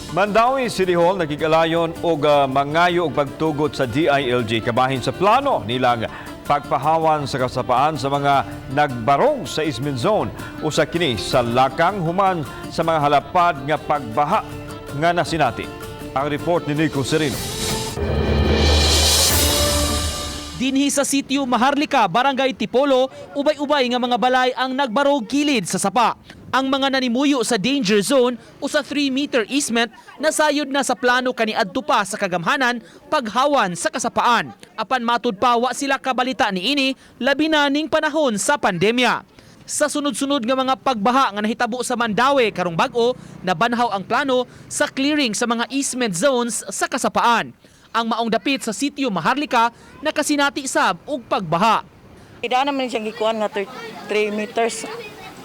Mandaue City Hall nakig-alayon og mangayo og pagtugot sa DILG kabahin sa plano nilang pagpahawan sa kasapaan sa mga nagbarog sa easement zone. Usa kini sa lakang human sa mga halapad nga pagbaha nga nasinati. Ang report ni Nico Sereno. Dinhi sa sitio Maharlika, Barangay Tipolo, ubay-ubay nga mga balay ang nagbarog kilid sa sapa. Ang mga nanimuyo sa danger zone o sa 3-meter easement, nasayod na sa plano kaniadto pa sa kagamhanan paghawan sa kasapaan. Apan matud pa, wa sila kabalita niini, labi na ning panahon sa pandemya. Sa sunod-sunod nga mga pagbaha nga nahitabo sa Mandaue karong bag-o, nabanhaw ang plano sa clearing sa mga easement zones sa kasapaan. Ang maong dapit sa sitio Maharlika, nakasinati sab og pagbaha. Idaan naman siyang gikuan nga 3 meters.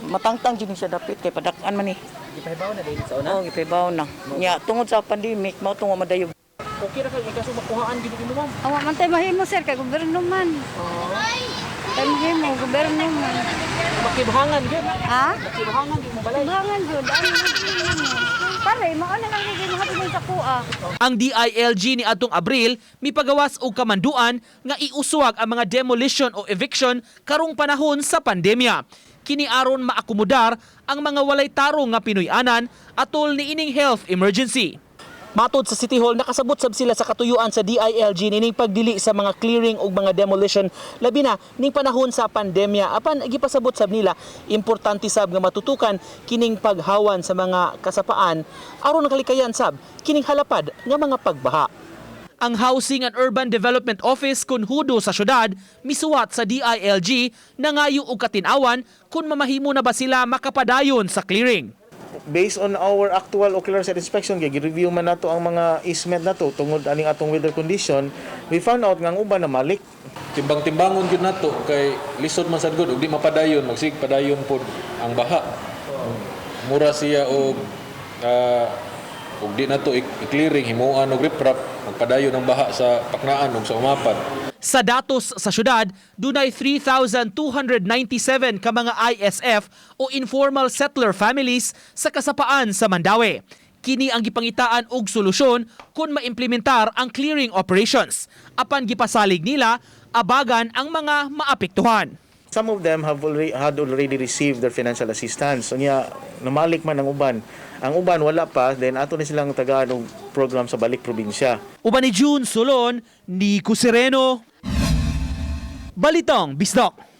Matangtang jud ni siya dapit kay padak-an man ni. Gipahibaw na dili sa Oh, gipahibaw na. Nya tungod sa pandemic mao tungod madayog. Okay ra kay kaso makuhaan gid mo, ma'am. Awa man tayo mahimo, sir, kay gobyerno man. Tayo mahimo, gobyerno man. Makibahangan gyud. Ha? Makibahangan gyud mo balay. Bangan jud, ano pare, mao na lang gyud mo sa kuha. Ang DILG ni atong Abril mipagawas og kamanduan nga iuswag ang mga demolition o eviction karong panahon sa pandemya. Kini aron maakomodar ang mga walay tarong nga Pinoy-anan atol ni ining health emergency. Matod sa City Hall, nakasabot sab sila sa katuyuan sa DILG nining pagdili sa mga clearing ug mga demolition, labi na ning panahon sa pandemya. Apan gipasabot sab nila, importante sab nga matutukan kining paghawan sa mga kasapaan aron nakalikayan sab kining halapad nga mga pagbaha. Ang Housing and Urban Development Office kun HUDO sa syudad misuwat sa DILG, nangayo og katinawan kung mamahimo na ba sila makapadayon sa clearing. Based on our actual ocular site inspection kay gi-review man nato ang mga easement nato tungod aning atong weather condition, we found out nga ang uban na malik. Timbang-timbangon gyud nato kay lisod man sad gud ug di mapadayon, magsig padayon pod ang baha. Mura siya og ug di nato i-clearing, himuan og riprap, magpadayon ang baha sa Paknaan ug sa Umapad. Sa datos sa syudad, dunay 3,297 ka mga ISF o informal settler families sa kasapaan sa Mandaue. Kini ang gipangitaan og solusyon kung maimplementar ang clearing operations. Apan gipasalig nila, abagan ang mga maapektuhan. Some of them have already had already received their financial assistance. Unya namalik man ang uban. Ang uban wala pa, then ato ni silang tagaan og program sa balik probinsya. Uban ni June Solon, Nico Sereno, Balitang Bisdak.